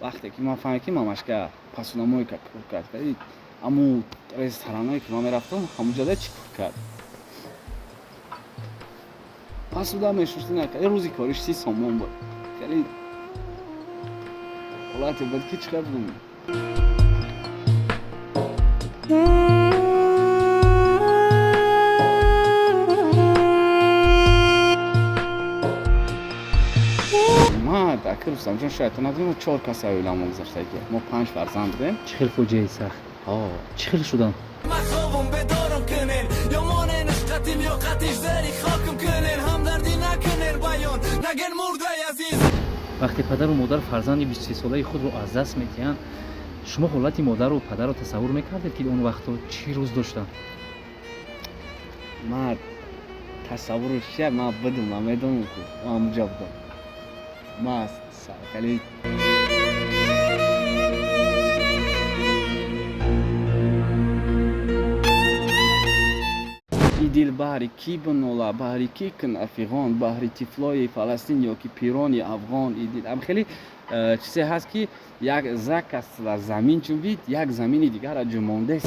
Вақте ки ман фаҳмидам, ки мамашка посудомойка кор кард, аму рестораное, ки ман мерафтам, ҳамуҷода чӣ кор кард? Посуда мешушти, накард. Рӯзи кориш 30 сомон буд. Хеле ҳолате буд, ки чӣ қадр будум. Ма ака Рустамҷон, шояд ту надонӣ, чор кас оиламон гузаштагӣ, мо панҷ фарзанд будем. Чӣ хел фоҷиаи сахт! Чӣ хел шудам? Махобум бедорум кунен, ё моненш қатим, ё қатиш зери хокум кунен. Ҳамдардӣ накунен, баён наген, мурдаи азиз. Вақте падару модар фарзанди 23-солаи худро аз даст медиҳанд, шумо ҳолати модару падарро тасаввур мекардед, ки он вақтҳо чӣ рӯз доштанд? Ма тасаввурш чия, ман будум, ман медонам, ку ман ҳамуҷа будам. Ма хеле и дил баҳри кӣ бинола, баҳри кӣ кун афиғон, баҳри тифлои Фаластин ё ки пирони афғон. И дил ам хеле чизе ҳаст, ки як зак аст дар замин ҷунбид, як замини дигарро ҷунбондест.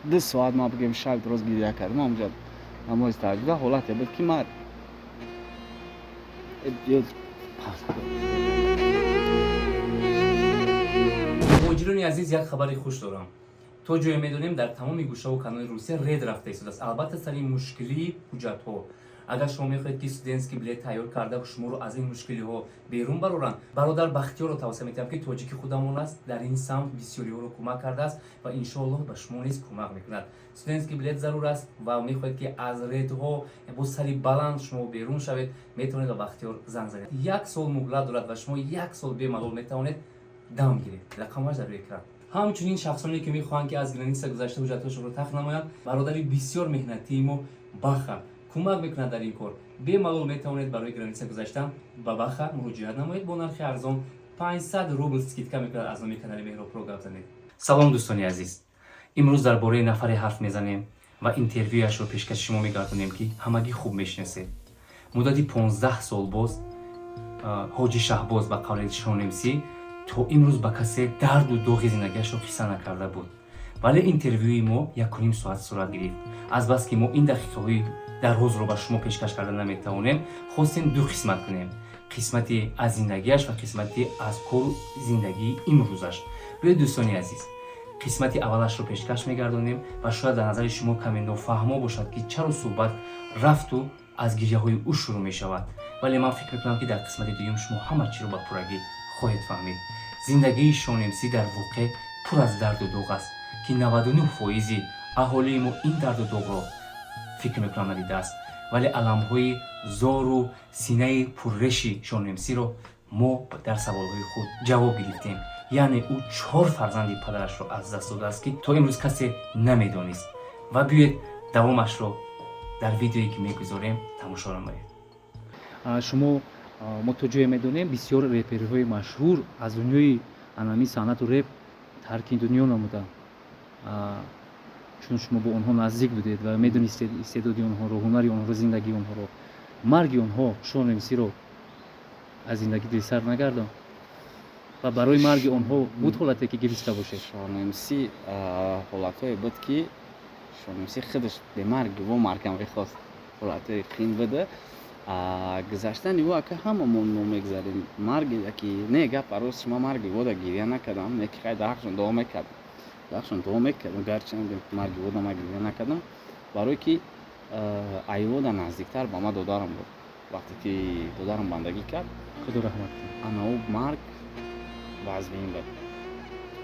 2 соат, ман бигӯем, шаб роз гиря кардам ҳамуҷа, намози таҳаҷҷуда. Ҳолате буд, ки ман Муҳоҷирони азиз, як хабари хуш дорам. То ҷое медонем, дар тамоми гӯшаву канори Русия рейд рафта истодааст, албатта сари мушкилии ҳуҷҷатҳо. Агар шумо мехоҳед, ки студентский билет тайёр карда, шуморо аз ин мушкилиҳо берун бароранд, бародар Бахтиёрро тавсия метиҳам, ки тоҷики худамон аст, дар ин самт бисёриҳоро кӯмак кардааст ва иншоаллоҳ ба шумо низ кӯмак мекунад. Студентский билет зарур аст ва мехоҳед, ки аз рейдҳо бо сари баланд шумо берун шавед, метавонед ба Бахтиёр занг занед. Як сол муҳлат дорад ва шумо як сол бемалол метавонед дам гиред. Рақамаш дар рӯи экран. Ҳамчунин шахсоне, ки мехоҳанд, ки аз граница гузашта ҳуҷҷатҳошонро тах намоянд, бародари бисёр меҳнатии мо Баха кӯмак мекунад дар ин кор. Бемалол метавонед барои граница гузаштан ба Баха муроҷиат намоед, бо нархи арзон 500 рубл скидка мекунад. Аз номи канали Меҳробпро гап занед. Салом, дӯстони азиз! Имрӯз дар бораи нафаре ҳарф мезанем ва интервюяшро пешкаши шумо мегардонем, ки ҳамагӣ хуб мешинасед. Муддати 15 сол боз Ҳоҷи Шаҳбоз, ба қавли Шонемсӣ, то имрӯз ба касе дарду доғи зиндагиашро қисса накарда буд, вале интервюи мо 1,5 соат сурат гирифт. Азбаски мо ин дақиқаҳои дарозро ба шумо пешкаш карда наметавонем, хостем ду қисмат кунем: қисмати аз зиндагиаш ва қисмати аз кору зиндагии имрӯзаш. Биёед, дӯстони азиз, қисмати аввалашро пешкаш мегардонем ва шояд дар назари шумо каме нофаҳмо бошад, ки чаро суҳбат рафту аз гиряҳои ӯ шурӯъ мешавад, вале ман фикр мекунам, ки дар қисмати дуюм шумо ҳама чиро ба пуррагӣ хоҳед фаҳмид. Зиндагии Шонемсӣ дар воқеъ пур аз дарду доғ аст, ки 99 фоизи аҳолии мо ин дарду доғро, фикр мекунам, надидааст, вале аламҳои зору синаи пурреши Шонемсиро мо дар саволҳои худ ҷавоб гирифтем. Яъне ӯ чор фарзанди падарашро аз даст додааст, ки то имрӯз касе намедонист. Ва биёед, давомашро дар видеое, ки мегузорем, тамошо намоед. Шумо, мо то ҷое медонем, бисёр реперҳои машҳур аз дунёи анами санъату реп тарки дунё намуданд. Чун шумо бо онҳо наздик будед ва медонистед истеъдоди онҳоро, ҳунари онҳоро, зиндагии онҳоро, марги онҳо Шонемсиро аз зиндагӣ дилсар нагардон ва барои марги онҳо буд ҳолате, ки гириста бошед? Шонемсӣ, ҳолатҳое буд, ки Шонемсӣ худаш бемарги во маргам мехост. Ҳолатҳои қин буда. Гузаштани ӯ, ака, ҳамамон мо мегзарем. Марги яки не, гап ароз, шумо марги вода гиря накардам, не ки хай, дар ҳақшон дуо мекардам, дар ҳақшон дуо мекардам. Гарчанд марги вода ман гиря накардам, барое ки айвода наздиктар ба ма додарам буд. Вақте ки додарам бандагӣ кард, Худо раҳмат кунад. Ана ӯ марг вазмин буд.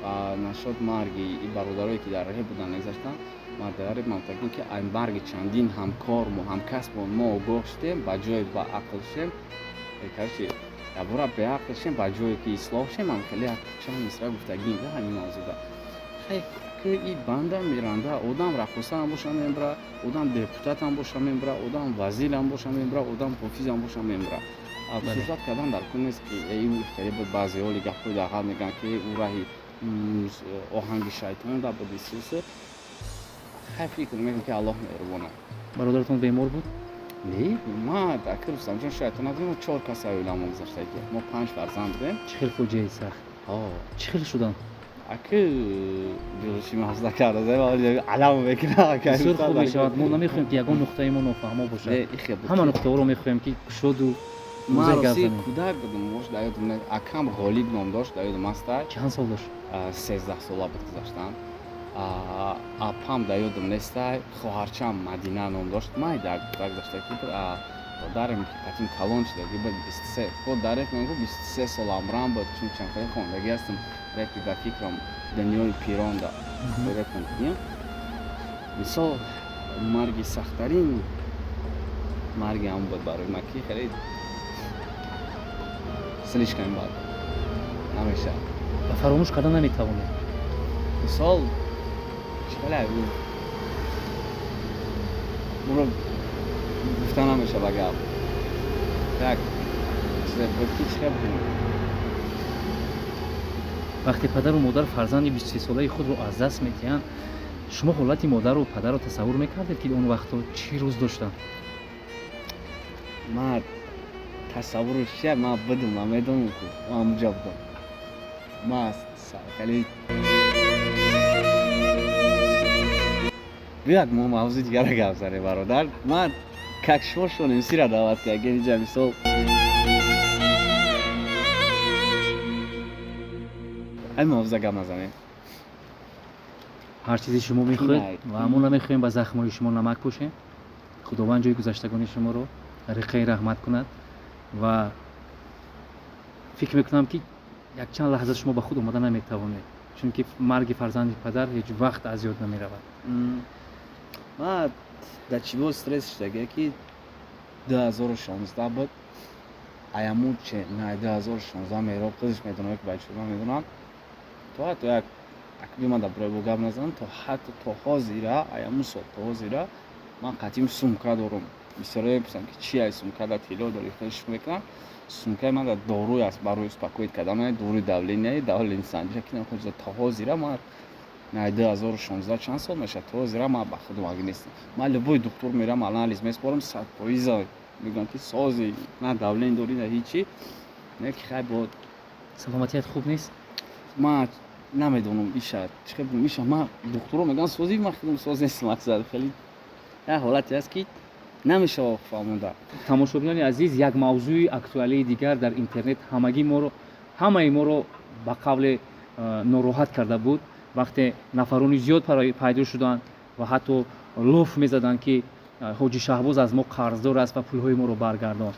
Ва нашод марги и бародарое, ки дар раҳе буданд, мегзаштанд, мардагари мантагин, ки ай марги чандин ҳамкормо, ҳамкасбон мо огоҳ шудем, ба ҷое ба ақл шудем, короче, ябора беақл шудем, ба ҷое ки ислоҳ шудем. Ам хеле як чанд мисра гуфтагим да ҳамин мавзӯъда. Хай, ки и банда меранда, одам раққосаам боша мембра, одам депутатам боша мембра, одам вазирам боша мембра, одам ҳофизам боша мембра. Обсуждать кардан дар кун нест, ки хеле буд. Баъзеҳо гапҳои дағал мегӯянд, ки ӯ раҳи оҳанги шайтон да буд, исусе. Хай, фикр мекунам, ки Аллоҳ меҳрубона. Бародаратон бемор буд? Не, ма ака Рустамҷон, шояд ту надонӣ, чор кас оиламон гузаштагӣ, мо панҷ фарзанд будем. Чӣ хел фоҷиаи сахт! Чӣ хел шуданд? Аки бирӯши мавзӯъ карда, алам мекунад. Бисёр хуб мешавад. Мо намехоҳем, ки ягон нуқтаи мо нофаҳмо бошад. Ҳама нуқтаҳоро мехоҳем, ки кушоду Ман рости кӯдак будам, мош дар ёдам, акам Ғолиб ном дошт, дар ёдам аста. Чанд сол дошт? 13 сола буд гузаштан. Апам дар ёдам нестай, хоҳарчам Мадина ном дошт, майда гузашта ки дарем қатим калон шуда буд, 23 бо дар реп мегӯ 23 сол амрам буд, чун чанхеле хондагӣ ҳастам, репи ба фикрам дунёи пиронда репам. Мисол, марги сахттарин марги ҳам буд барои ман, ки хеле слишком бад намешавад. Ва фаромӯш карда наметавонед? Мисол, чӣ хеле уро гуфта намешава гап, як чизе буд, ки чӣ хел бигӯм. Вақте падару модар фарзанди 23-солаи худро аз даст медиҳанд, шумо ҳолати модару падарро тасаввур мекардед, ки он вақтҳо чӣ рӯз доштанд? Ман тасаввурш чия, ман будам, ман медонам, ку ман ҳамуҷа будам, ман хеле. Биёяд, мо мавзӯи дигара гап занем, бародар. Ман как шумо Шонемсира даъват кардем инҷа, мисол, ай мавзӯа гап назанем. Ҳар чизе шумо мехоҳед, ва мо намехоҳем ба захмҳои шумо намак пӯшем. Худованд ҷои гузаштагони шуморо риқаи раҳмат кунад ва фикр мекунам, ки якчанд лаҳза шумо ба худ омада наметавонед, чунки марги фарзанди падар ҳеҷ вақт аз ёд намеравад. Ман дар чӣ бо стресс шудагия, ки 2016 буд, аяму че на 2016 Меҳроб худаш медонад, ки бачаҳо медонанд, то ҳатто як акби ман дар бораи бо гап назанам, то ҳатто то ҳозира, аяму сол то ҳозира ман қатъим сумка дорум. Бисёре мепурсанд, ки чи ай сумка дар тилло дорӣ, хеле шух мекунам. Сумкаи ман дар доруй аст барои успокоить кардан, доруи давление, давление санҷа, ки то ҳозира ман на 2016 чанд сол мешавад, то ҳозира ман ба худам агӣ нестам. Ман любой духтур мерам, анализ меспорам, 100% мегӯям, ки сози, на давление дорӣ, на ҳичи, не ки хай бо. Саломатият хуб нест? Ман намедонам иша чӣ хел бигӯям, иша ман духтуро мегӯям сози, ман худам соз нестам. Мақсад, хеле як ҳолате аст, ки намешавад фаҳмонда. Тамошобинони азиз, як мавзӯи актуалии дигар дар интернет ҳамагӣ моро, ҳамаи моро ба қавле нороҳат карда буд, вақте нафарони зиёд пайдо шуданд ва ҳатто лоф мезаданд, ки Ҳоҷи Шаҳбоз аз мо қарздор аст ва пулҳои моро баргардон.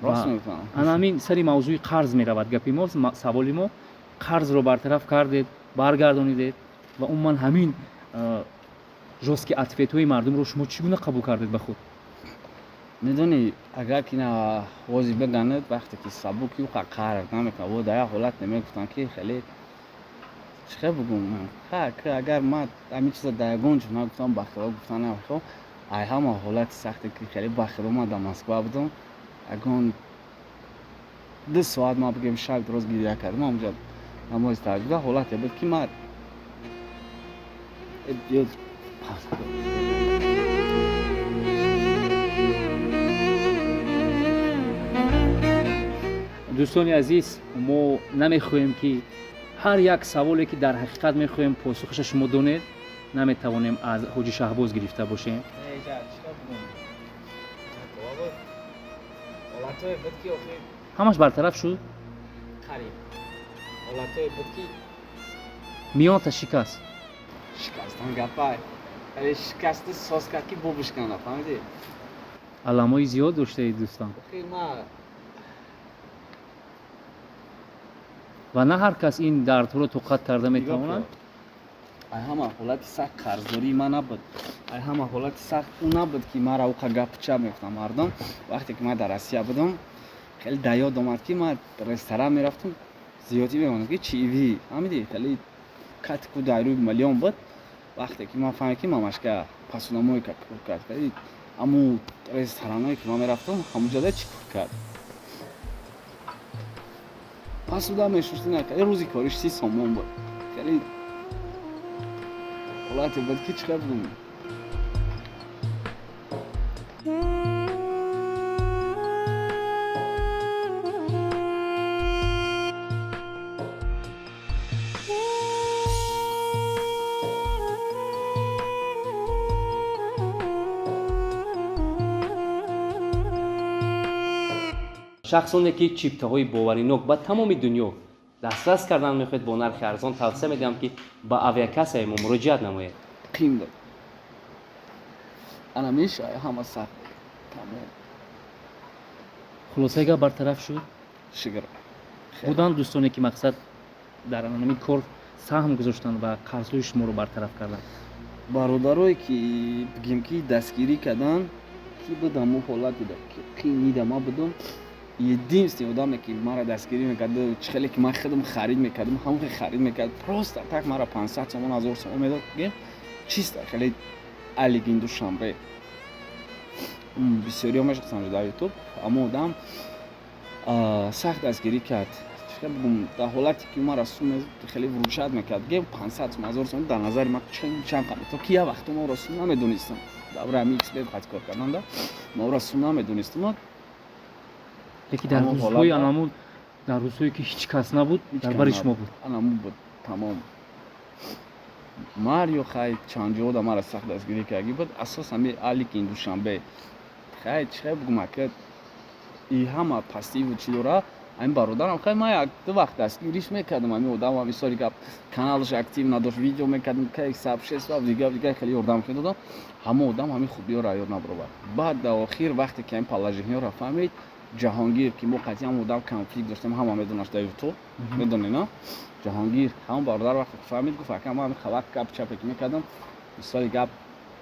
Ана ҳамин сари мавзӯи қарз меравад гапи мо, саволи мо: қарзро бартараф кардед, баргардонидед ва умуман ҳамин жёсткий ответ ҳои мардумро шумо чӣ гуна қабул кардед ба худ? Медонӣ, агар ки на ҳозир биганед, вақте ки сабуки уқа қарз намекунад, во дар як ҳолат намегуфтанд, ки хеле чӣ хел бигӯм, агар ман ҳамин чиза дар ягон ҷо нагуфтам, ба худо гуфтан намехоҳам. Ай ҳама ҳолати сахте, ки хеле ба худо, ман дар Москва будам, ягон 2 соат, ман бигӯем, шаб роз гиря кардам ҳамҷа намози таҳаҷҷуда. Ҳолате буд, ки ман Дӯстони азиз, мо намехоҳем, ки ҳар як саволе, ки дар ҳақиқат мехоҳем посухаша шумо донед, наметавонем аз Ҳоҷи Шаҳбоз гирифта бошем. Ҳолатҳое буд, ки охир Ҳамаш бартараф шуд? Қариб. Ҳолатҳое буд, ки Миёната шикаст? Шикастан гапай, хеле шикасти соз кард, ки бо бишкана, фаҳмидӣ? Аламҳои зиёд доштаед, дӯстон. Охир ма Ва на ҳар кас ин дардҳоро тоқат карда метавонад. Ай ҳама ҳолати сахт қарздории ман набуд, ай ҳама ҳолати сахт ӯ набуд, ки мара уқа гапу чап мегуфтам мардум. Вақте ки ман дар Россия будам, хеле дар ёд омад, ки ман ресторан мерафтам, зиёдӣ мемондам, ки чиви, фаҳмидӣ, хеле катику дар рӯи миллион буд. Вақте ки ман фаҳмидам, ки мамашка посудомойка кор кард, хеле ҳамун рестораное, ки ман мерафтам, ҳамунҷода чӣ кор кард, посуда мешуштин, рӯзи кориш 30 сомон буд. Хеле ҳолате буд, ки чӣ хел будум. Шахсоне ки чиптаҳои боваринок ба тамоми дунё дастрас кардан мехоҳед бо нархи арзон, тавсия медиҳам, ки ба авиакассаи мо муроҷиат намоед. Қим буд, ана меша ҳама сахт, тамом. Хулосаи гап, бартараф шуд? Шукр. Буданд дӯстоне, ки мақсад дар ҳамин кор саҳм гузоштанд ва қарзҳои шуморо бартараф карданд? Бародарое ки бигем, ки дастгирӣ карданд, ки буд, ҳамун ҳолате ки қинида ма будум, единственный одаме ки мара дастгирӣ мекард, чӣ хеле ки ман худам харид мекардам, ҳамон хел харид мекард, просто так мара 500 сомон, 1000 сомон медод, бигем, чисто хеле алигин Душанбе, бисёриҳо мешиносанд дар Ютуб. Ҳамон одам сахт дастгирӣ кард. Чӣ бигум, дар ҳолате ки мара сум хеле выручать мекард, бигем, 500 сом, 1000 сом дар назари ман чанд қадр, то ки як вақто ма ӯро сум намедонистам, давраи ҳами xbet қати кор кардан да ма ӯро сум намедонистам. Лекин дар Ҳамон рӯзҳои ҳолат анамун, дар рӯзҳое ки ҳеҷ кас набуд, ҳеҷ дар кас бари набуд. шумо буд. Анамун буд, тамом. Марио хай чанд ҷода мара сахт дастгирӣ кардагӣ буд, асос ҳами Аликин Душанбе. Хай, чӣ хай бигум, ака, и ҳама пастиву чӣ дора, ҳамин бародарам. Хай, ман як ду вақт дастгириш мекардам ҳамин одам, мисоли гап, каналаш актив надошт, видео мекардам, кай сабшества, дигар дигар хеле ёрдам медодам. Ҳамон одам ҳамин хубиёро ёд набаровард. Баъд дар охир, вақте ки ҳамин положениёро фаҳмид Ҷаҳонгир, ки мо қатъи ҳамон одам конфликт доштем, ҳама медонаш дар Ютуб, медонед, на Ҷаҳонгир, ҳамон бародар вақте ки фаҳмид, гуфт: «Ака, ман ҳамин хабар гап чапе ки мекардам, мисоли гап,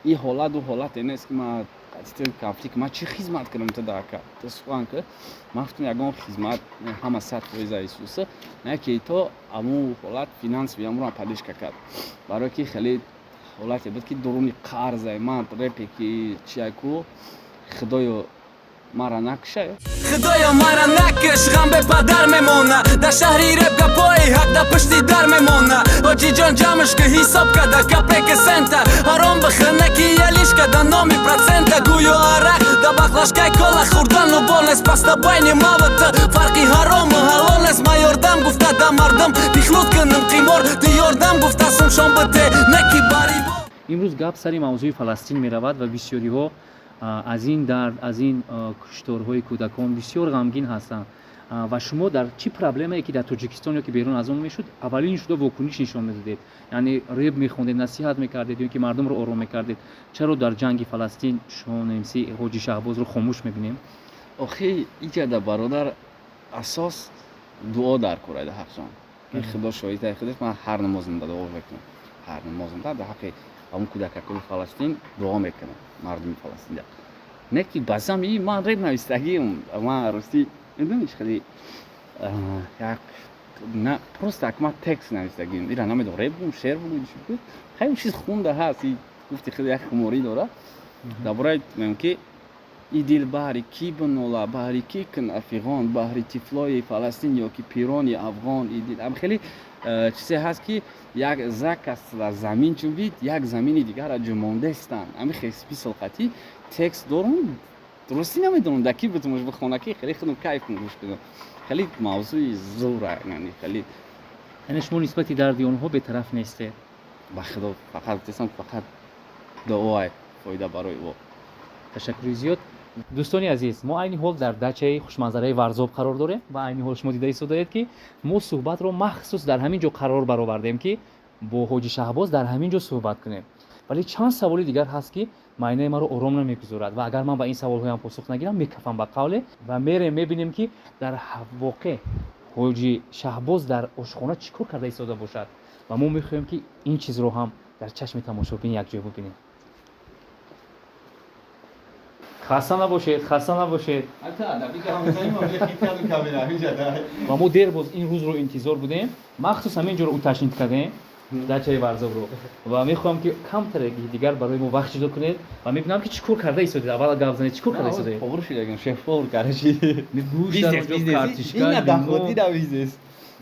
и ҳолат у ҳолате нест, ки ман қатъи ту конфликт, ман чӣ хизмат кардам ту да, ака, ту сухан ки?» Ман гуфтам: «Ягон хизмат, ҳама 100% Исуса не, ки то ҳамун ҳолат финансови амро поддержка кард, барое ки хеле ҳолате буд, ки дуруни қарзай ман репе ки чияку, худоё, мара накушай.» Худоё, мара накиш, ғам бепадар мемона. Дар шаҳри реп гапои ҳақ дар пушти дар мемона. Ҳоҷиҷон, ҷамъш ки, ҳисоб када копейка сента. Ҳаром бихӯна, ки ялишка да номи процента. Гӯё арақ да баклажкай кола хӯрдану болнес. Пастабайни мавата фарқи ҳарому ҳалол нест. Ма ёрдам гуфта да мардум пихлут кунам қимор. Ту ёрдам гуфта сумшон бите, не ки бари. Имрӯз гап сари мавзӯи Фаластин меравад ва бисёриҳо аз ин дард, аз ин кушторҳои кӯдакон бисёр ғамгин ҳастанд. Ва шумо дар чӣ проблемае ки дар Тоҷикистон ё ки берун аз он мешуд, аввалин шуда вокуниш нишон медодед, яъне реп мехондед, насиҳат мекардед ё ки мардумро ором мекардед. Чаро дар ҷанги Фаластин Шон МС Ҳоҷи Шаҳбозро хомӯш мебинем? Охи, иҷада, бародар, асос дуо дар кораида ҳақҷон, ки Худо шоҳидаи худаш, ман ҳар намозамда дуо мекунам, ҳар намозамда дар ҳаққи ҳамон кӯдакакои Фаластин дуо мекунам, мардуми Фаластинда. Не ки баъзан и ман реп навистагиам, ман ростӣ медониш, хеле як на просто як ман текст навистагиам, ира намедонам, реп бугум, шеър бугум, чӣ бугум, хеле чиз хунда ҳаст. И гуфти худ як хуморӣ дора. Дар бораи мегӯям, ки и дил баҳри кӣ бинола, баҳри кӣ кун афиғон, баҳри тифлои Фаластин ё ки пирони афғон. И дил ам хеле чизе ҳаст, ки як зак аст дар замин ҷунбид, як замини дигарро ҷунбондестанд. Ами хеле списал қатӣ текст дорум, дурустӣ намедонам дар ки бутумаш бихона, ки хеле худам кайф кун, гӯш кунам, хеле мавзӯи зура, яъне хеле. Яъне шумо нисбати дарди онҳо бетараф нестед? Ба Худо, фақат гуфтесам, фақат дуоай фоида барои ӯ. Ташаккури зиёд. Дӯстони азиз, мо айни ҳол дар дачаи хушманзараи Варзоб қарор дорем ва айни ҳол шумо дида истодаед, ки мо суҳбатро махсус дар ҳамин ҷо қарор баровардем, ки бо Ҳоҷи Шаҳбоз дар ҳамин ҷо суҳбат кунем. Вале чанд саволи дигар ҳаст, ки майнаи маро ором намегузорад ва агар ман ба ин саволҳоям посух нагирам, мекафам ба қавле. Ва мерем, мебинем, ки дар воқеъ Ҳоҷи Шаҳбоз дар ошхона чӣ кор карда истода бошад ва мо мехоҳем, ки ин чизро ҳам дар чашми тамошобин якҷоя бубинем. Хаста набошед, хаста набошед. Ва мо дер боз ин рӯзро интизор будем, махсус ҳамин ҷоро уточнить кардем, дачаи Варзобро, ва мехоҳам, ки камтаре дигар барои мо вақт ҷудо кунед ва мебинам, ки чӣ кор карда истодед. Аввал гап занед, чӣ кор карда истодед? Повар шудагам, шеф повар караши. Гӯшт дар он ҷо, картишка, лимон. Бизнес.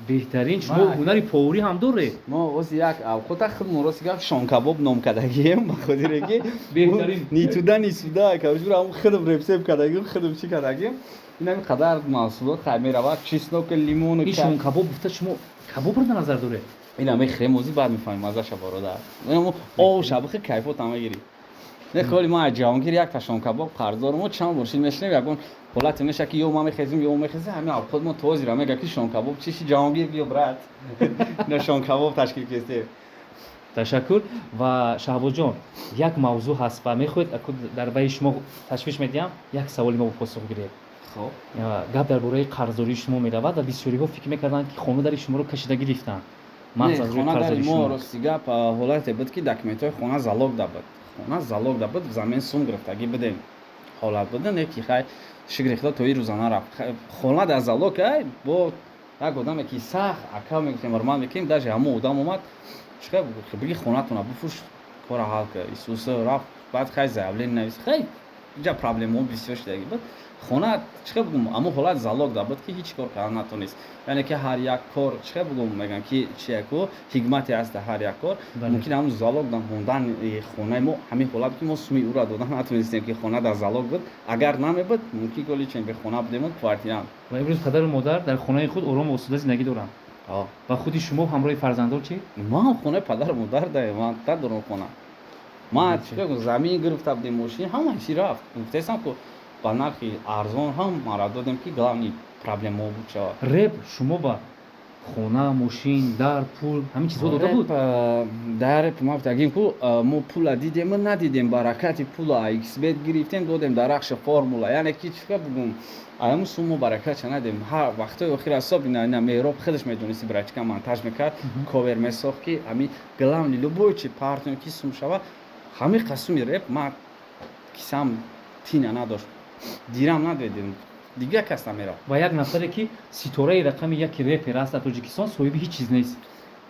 Беҳтарин, шумо ҳунари поварӣ ҳам доред. Мо ози як авқота худмон, рости гап, шонкабоб ном кардагием, ба хотире ки Беҳтарин. ни туда ни сюда, короче, ҳам худам рецепт кардагим, худам чӣ кардагим. Ин ҳамин қадар маҳсулот хай меравад: чеснок, лимону. Ин шонкабоб гуфта, шумо кабобро дар назар доред? Ин ҳамин хремози, баъд мефаҳмем мазаша, бародар. Оша бихи, кайфотам мегирӣ. Не, холи ман аз Ҷаҳонгир якта шонкабоб қарздорам. Мо чанд бор шид мешинем, ягон Ҳолате меша, ки ё ма мехезим, ё мехезим. Ҳамин авқот мо тозира мега, ки шонкабоб чиши, Ҷаҳонгир, биё, брат, на шонкабоб ташкил кестем. Ташаккур. Ва, Шаҳбозҷон, як мавзӯъ ҳаст ва мехоҳед, дар баи шумо ташвиш медиҳам, як саволи мо посух гиред. Хоб. Гап дар бораи қарздории шумо меравад ва бисёриҳо фикр мекарданд, ки хона дари шуморо кашида гирифтанд маҳз аз рӯи хона дари қарздории мо. Шумо. Рости гап, ҳолате буд, ки документҳои хона залог да буд, хона залог да буд, замин сум гирифтагӣ будем, ҳолат буда, не ки хай, шукри Худо, то ин рӯза нарафт. Хона дар залог ай бо як одаме, ки сахт ака мегуфтем, ҳурмат мекунем, даже ҳамон одам омад, чӣ биги, хонатона буфурӯш, кора ҳал кар. Исуса рафт, баъд хай заявление навис, хай, инҷа проблемаҳо бисёр шудаги буд. Хона, чӣ бугум, ҳамон ҳолат залог да буд, ки ҳеҷ кор карда натонист. Яъне ки ҳар як кор, чӣ бугум, мегӯям, ки чи яку ҳикмате ҳаст дар ҳар як кор. Мумкин ҳамун залог дар мондани хонаи мо ҳамин ҳолат буд, ки мо суми ӯро дода натонистем, ки хона дар залог буд. Агар намебуд, мумкин голи чен бехона будему, квартирант. Ва имрӯз падару модар дар хонаи худ орому осуда зиндагӣ доранд? О. Ва худи шумо ҳамроҳи фарзандон чӣ? Ман хонаи падару модар даем, ман надорам хона. Ман, чӣ бигӯм, замин гирифта будем, мошин, ҳама чӣ рафт. Гуфтаистам, ку ба нархи арзон ҳам мара додем, ки главный проблемаҳо буд шавад. Реп шумо ба хона, мошин, дар, пул, ҳамин чизҳо дода буд? Дар реп ма гуфтагим, ку мо пула дидему надидем, баракати пула xбет гирифтем, додем дар рахши формула. Яъне ки чӣ бугум, аямо сум мо баракатша надем. Ҳар вақтҳои охир ҳисоб ина Меҳроб худаш медонисти, брачка монтаж мекард, ковер месохт, ки ҳами главный любой чи партнер ки сум шава. Ҳамин қасуми реп ма кисам тина надошт, дирам надедем, дигар кас намерафт. Ва як нафаре, ки ситораи рақами яки репер аст дар Тоҷикистон, соҳиби ҳеҷ чиз нест.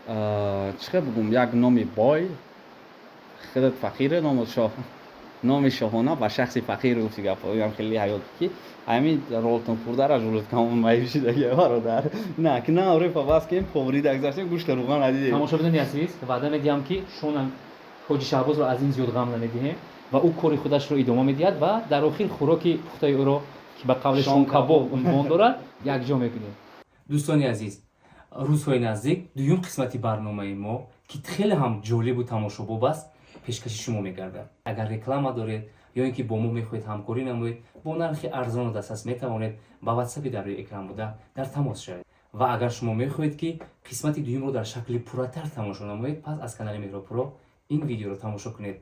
Чӣ бугум, як номи бой, худат фақире, ному шоҳ, номи шоҳона ба шахси фақир, гуфти гапҳо. Ям хеле ҳаёт, ки ҳамин ролтон хӯрдара жулуткамон маиб шидаги, бародар, на ки на репа бас кем, поврида гузаштем, гӯшта руған надидем. Тамошобинони азиз, ваъда медиҳам, ки шона ҳоҷи Шаҳбозро аз ин зиёд ғам намедиҳем ва ӯ кори худашро идома медиҳад ва дар охир хӯроки пухтаи ӯро, ки ба қавли шонкабоб унвон дорад, якҷо мекунем. Дӯстони азиз, рӯзҳои наздик дуюм қисмати барномаи мо, ки хеле ҳам ҷолибу тамошобоб аст, пешкаши шумо мегардад. Агар реклама доред ё ин ки бо мо мехоҳед ҳамкорӣ намоед, бо нархи арзону дастрас метавонед ба ватсапи дар рӯи экран буда дар тамос шавед. Ва агар шумо мехоҳед, ки қисмати дуюмро дар шакли пурратар тамошо намоед, пас аз канали Меҳробпуро ин видеоро тамошо кунед.